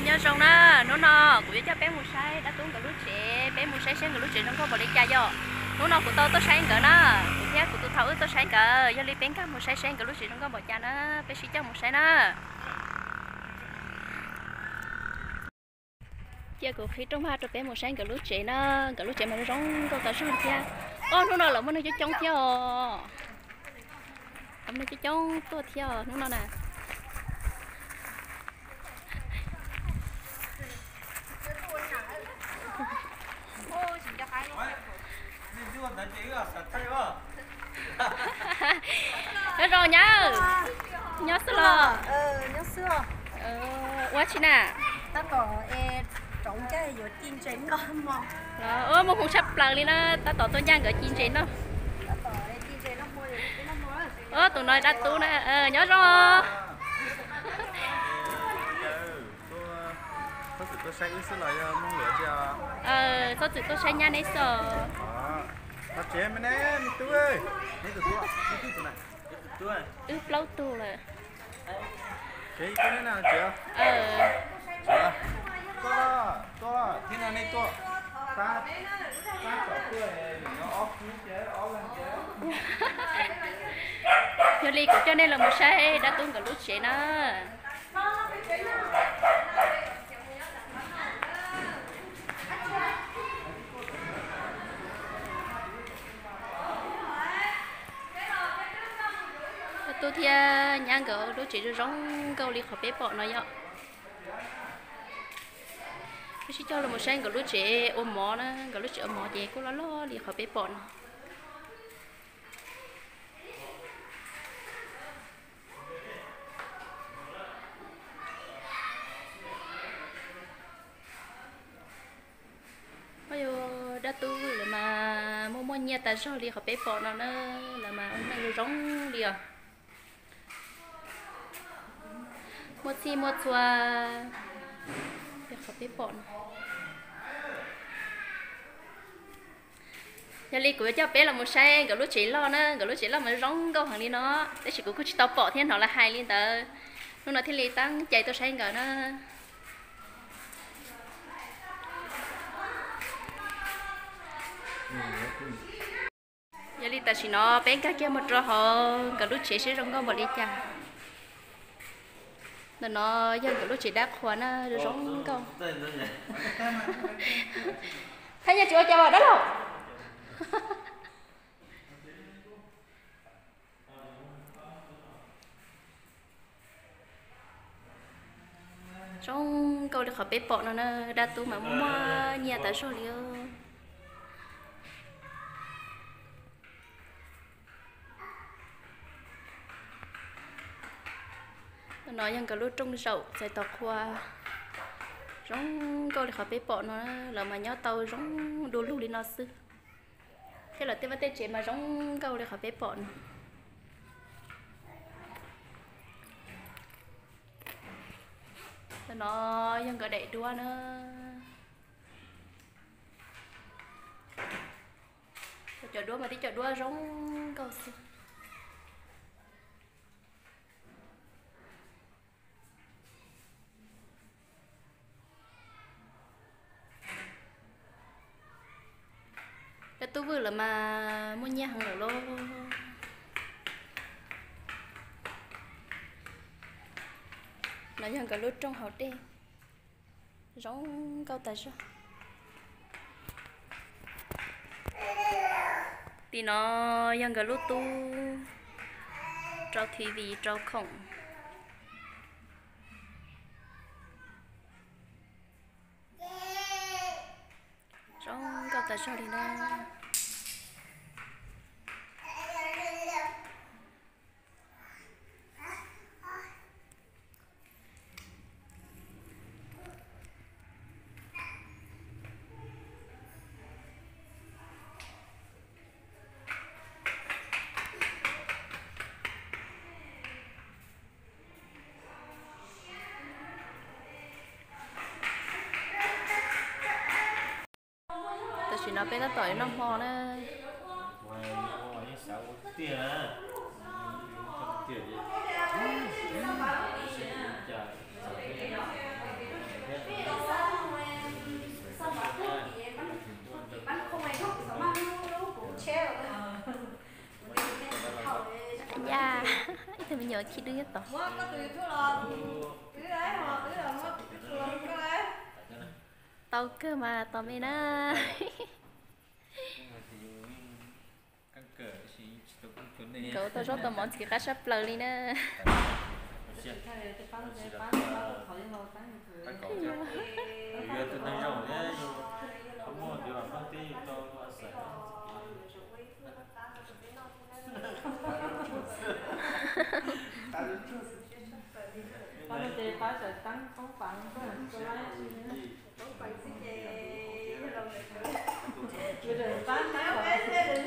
Nyob zoo na, hnub no kuv yuav coj peb mus saib dab tub nkawd lub tsev, peb mus saib seb nkawd lub tsev zoo nkauj npaum li cas yom. Hnub no kuv tau tuaj saib nkawd na, kuv thiab kuv tus thaum wb tuaj saib nkawd, yog li peb nkag mus saib seb nkawd lub tsev zoo nkauj npaum cas na, peb sib coj mus saib na. Cia kuv qhib rooj vag rau peb mus saib nkawd lub tsev na, nkawd lub tsev mas zoo nkauj tas zog thiab. Ob hnub no lawv muaj neeg coob coob thiab os. Lawv muaj neeg coob coob tuaj thiab os hnub no na. Nyob zoo nyab, nyob xwb los? Ua tsi na? Ua mus hmoov tshaj plaws li na, tab tom tuaj ncaj nkawd ci ntses noj. Tus no dab tub na, nyob zoo. Txhob txwm tuaj saib nyab neb xwb os. Wb plaub tug lawm. Yog li kuv coj nej los mus saib dab tub nkawd lub tsev na. Dab tub thiab nyab nkawd lub tsev zoo zoo nkauj li qhov peb pom no yom. Peb sib coj los mus saib nkawd lub tsev ua mov na, nkawd lub tsev ua mov ces kuj loj loj li qhov peb pom no. Yog dab tub lawv mas muaj muaj nyiaj tas zog li qhov peb pom no na, lawv mas ua neej zoo zoo li os. Muaj txhij muaj txhua li qhov peb pom no. Yog li kuv yuav coj peb los mus saib nkawd lub tsev loj na, nkawd lub tsev loj mas zoo nkauj heev li no, tab sis kuv kuj tsis tau pom thiab hnov lawv hais li ntawd. Hnub no thiaj li tab cai tuaj saib nkawd na. Yog li tam sim no peb nkag kiag mus rau hauv nkawd lub tsev seb zoo nkauj npaum li cas. Ntawm no yog nkawd lub tsev dab qhua na, zoo nkauj. Thaj yeej tsis ua cas dab laug. Zoo nkauj li qhov peb pom no na, dab tub mas muaj muaj nyiaj tas zog li. No yog nkawd lub rooj zaum txais tos qhua. Zoo nkauj li qhov peb pom no, lawv mas nyob tau zoo du lug li no xwb. Thiab lawv tej vaj tej tsev mas zoo nkauj li qhov peb pom no. No yog nkawd daim duab na. Cov duab mas tib cov duab zoo nkauj xwb. Dab tub Vwj lawv mas muaj nyiaj heev lawm lauj. No yog nkawd lub rooj hauv dej, zoo nkauj tas zog. Tim no yog nkawd lub tub rau T V rau khoom. Zoo nkauj tas zog li na. Tam sim no peb tab tom noj hmo na. Khib dub nyob tod. Tau kawg mas tos me na. Nkawd tau zaub tau mov ntxiv qab sab plaws li na. Tuaj siv siv zog ces laib xwb mas koj tsis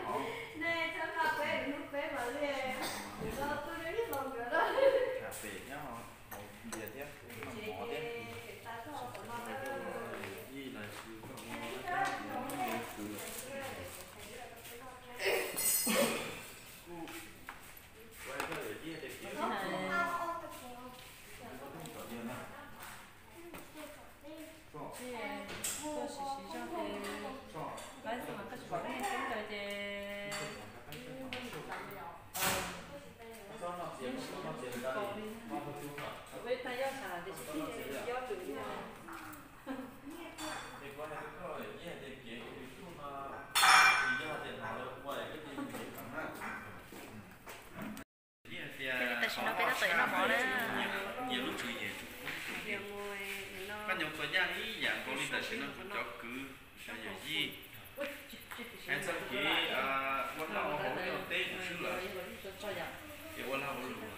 pom nej coob ntawd ces ib ntsis kaus li. Peb tag yoj sam tiam sis peb yob lwm yog. Tam sim no peb tab tom noj mov na. Koj nyob txog yaj ib yam nkaus li tam sim no kuv cov kwv, yawm yij, hais txog kev ua lag ua luam ua teb kuv swb lawm, ces ua lag ua luam